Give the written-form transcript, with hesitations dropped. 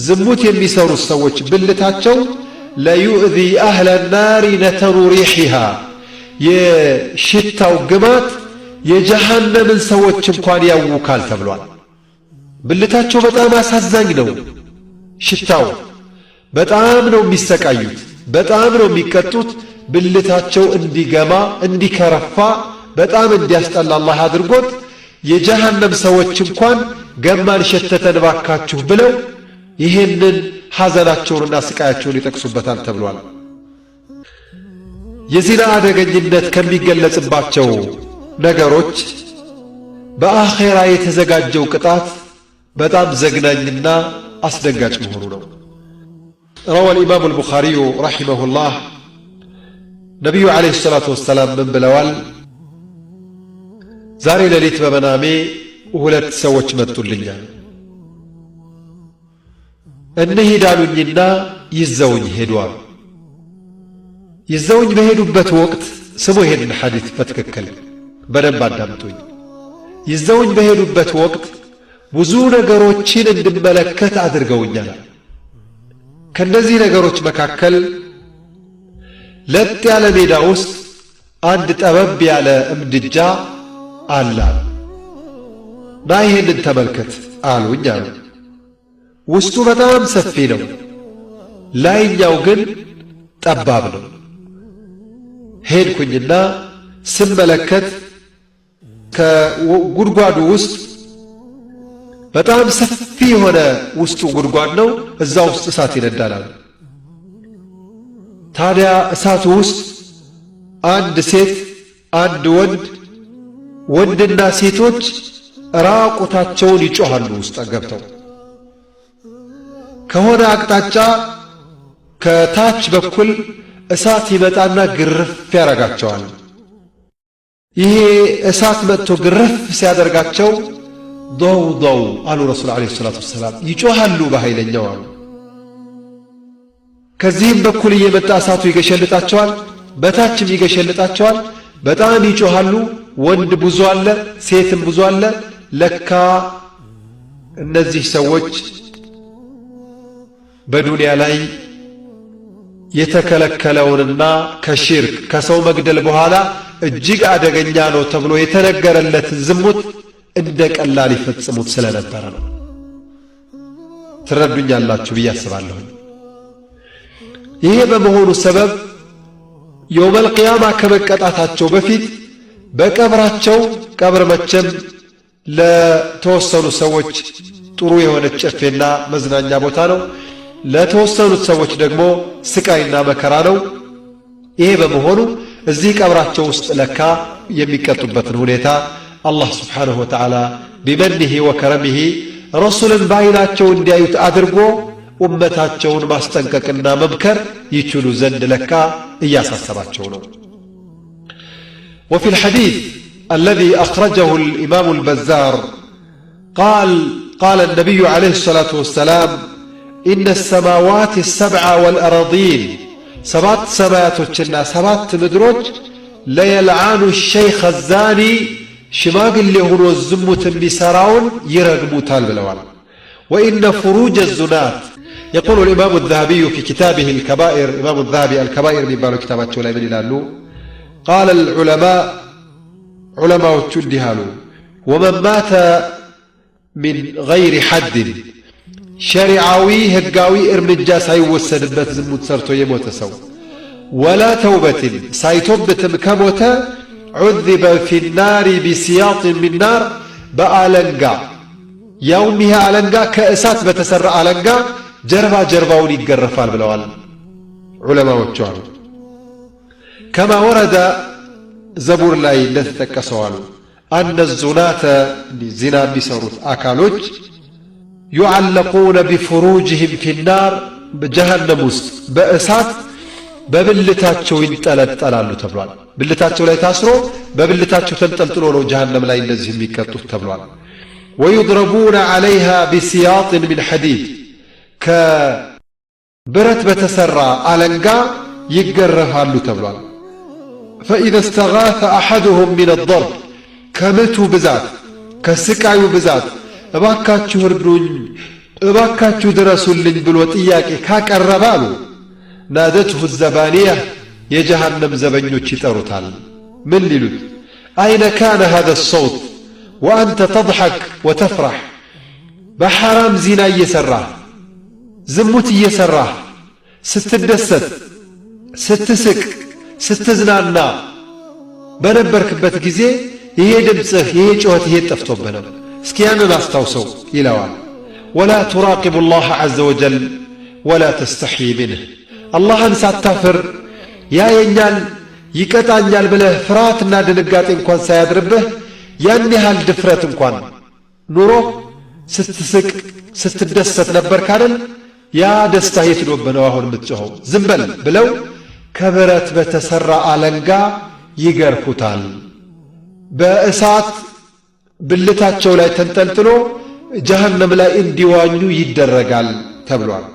ዝሙት የሚሰሩት ሰዎች ብልታቸው ليؤذي أهل النار نتن ريحها የሽታው ግማት የጀሃነምን ሰዎች እንኳን ያውካል ተብሏል። ብልታቸው በጣም አሳዛኝ ነው። ሽታው በጣም ነው የሚሰቃዩት፣ በጣም ነው የሚቀጡት። ብልታቸው እንዲገማ እንዲከረፋ በጣም እንዲያስጠላ አላህ አድርጎት የጀሃነም ሰዎች እንኳን ገማን ሸተተን ባካችሁ ብለው ይህንን ሐዘናቸውንና ስቃያቸውን ይጠቅሱበታል ተብሏል። የዚና አደገኝነት ከሚገለጽባቸው ነገሮች በአኼራ የተዘጋጀው ቅጣት በጣም ዘግናኝና አስደንጋጭ መሆኑ ነው። روى الإمام البخاري رحمه الله ነቢዩ عليه الصلاة والسلام ምን ብለዋል? ዛሬ ሌሊት በመናሜ ሁለት ሰዎች መጡልኛል። እንሂድ አሉኝና ይዘውኝ ሄዷል። ይዘውኝ በሄዱበት ወቅት ስሙ፣ ይሄንን ሐዲት በትክክል በደንብ አዳምጡኝ። ይዘውኝ በሄዱበት ወቅት ብዙ ነገሮችን እንድመለከት አድርገውኛል። ከእነዚህ ነገሮች መካከል ለጥ ያለ ሜዳ ውስጥ አንድ ጠበብ ያለ እምድጃ አለ። ና ይሄንን ተመልከት አሉኝ አሉ። ውስጡ በጣም ሰፊ ነው፣ ላይኛው ግን ጠባብ ነው። ሄድኩኝና ስመለከት ከጉድጓዱ ውስጥ በጣም ሰፊ የሆነ ውስጡ ጉድጓድ ነው። እዛ ውስጥ እሳት ይነዳል። ታዲያ እሳቱ ውስጥ አንድ ሴት፣ አንድ ወንድ፣ ወንድና ሴቶች ራቁታቸውን ይጮሃሉ። ውስጥ ገብተው ከሆነ አቅጣጫ ከታች በኩል እሳት ይመጣና ግርፍ ያደርጋቸዋል። ይሄ እሳት መጥቶ ግርፍ ሲያደርጋቸው ዶው ዶው አሉ ረሱል عليه الصلاة والسلام፣ ይጮሃሉ በኃይለኛው አሉ። ከዚህም በኩል እየመጣ እሳቱ ይገሸልጣቸዋል፣ በታችም ይገሸልጣቸዋል። በጣም ይጮሃሉ። ወንድ ብዙ አለ፣ ሴትም ብዙ አለ። ለካ እነዚህ ሰዎች በዱንያ ላይ የተከለከለውንና ከሽርክ ከሰው መግደል በኋላ እጅግ አደገኛ ነው ተብሎ የተነገረለትን ዝሙት እንደ ቀላል ይፈጽሙት ስለነበረ ነው። ትረዱኛላችሁ ብዬ አስባለሁኝ። ይሄ በመሆኑ ሰበብ የውመል ቅያማ ከመቀጣታቸው በፊት በቀብራቸው፣ ቀብር መቼም ለተወሰኑ ሰዎች ጥሩ የሆነች ጨፌና መዝናኛ ቦታ ነው። ለተወሰኑት ሰዎች ደግሞ ስቃይና መከራ ነው። ይሄ በመሆኑ እዚህ ቀብራቸው ውስጥ ለካ የሚቀጡበትን ሁኔታ አላህ سبحانه وتعالى بمنه وكرمه ረሱልን በዓይናቸው እንዲያዩት አድርጎ ኡመታቸውን ማስጠንቀቅና መምከር ይችሉ ዘንድ ለካ እያሳሰባቸው ነው። وفي الحديث الذي أخرجه الإمام البزار قال قال النبي عليه الصلاة والسلام إن السماوات السبع والأراضين ሰባት ሰማያቶችና ሰባት ምድሮች ليلعن الشيخ الزاني ሽማግሌ ሆኖ ዝሙት የሚሠራውን ይረግሙታል ብለዋል። وإن فروج الزناة يقول الإمام الذهبي في كتابه الكبائر ኢማሙ ዘሃቢ አልከባኢር የሚባለው ኪታባቸው ላይ ምን ይላሉ? قال العلماء ዑለማዎቹ እንዲህ አሉ፣ ومن مات من غير حد ሸሪዓዊ ህጋዊ እርምጃ ሳይወሰድበት ዝሙት ሰርቶ የሞተ ሰው ولا توبة ሳይቶብትም ከሞተ عذب في النار بسياط من نار በአለንጋ፣ ያውም ይሄ አለንጋ ከእሳት በተሠራ አለንጋ ጀርባ ጀርባውን ይገረፋል ብለዋል ዑለማዎቹ አሉ። كما ورد ዘቡር ላይ እንደተጠቀሰው አሉ أن الزناة ዚና የሚሰሩት አካሎች يعلقون بفروجهم في النار በጀሃነም ውስጥ በእሳት በብልታቸው ይንጠለጠላሉ ተብሏል። ብልታቸው ላይ ታስሮ በብልታቸው ተንጠልጥሎ ነው ጀሃነም ላይ እንደዚህ የሚቀጡት ተብሏል። ويضربون عليها بسياط من حديد ከብረት በተሠራ አለንጋ ይገረፋሉ ተብሏል። فإذا استغاث أحدهم من الضرب ከምቱ ብዛት ከስቃዩ ብዛት እባካችሁ እርዱኝ እባካችሁ ድረሱልኝ ብሎ ጥያቄ ካቀረበ አሉ نادته الزبانية የጀሃነም ዘበኞች ይጠሩታል። ምን ሊሉት? أين كان هذا الصوت وأنت تضحك وتفرح፣ በሐራም ዚና እየሠራህ ዝሙት እየሠራህ ስትደሰት ስትስቅ ስትዝናና በነበርክበት ጊዜ ይሄ ድምፅህ ይሄ ጩኸት ይሄ ጠፍቶብህ ነው። እስኪ ያንን አስታውሰው ይለዋል። ولا تراقب الله عز وجل ولا تستحي منه፣ አላህን ሳታፍር ያየኛል ይቀጣኛል ብለህ ፍርሃትና ድንጋጤ እንኳን ሳያድርብህ ያን ያህል ድፍረት እንኳን ኑሮ ስትስቅ ስትደሰት ነበር ካደል? ያ ደስታ የት ሄዶብህ ነው አሁን የምትጮኸው? ዝም በል ብለው ከብረት በተሠራ አለንጋ ይገርፉታል። በእሳት ብልታቸው ላይ ተንጠልጥሎ ጀሃነም ላይ እንዲዋኙ ይደረጋል ተብሏል።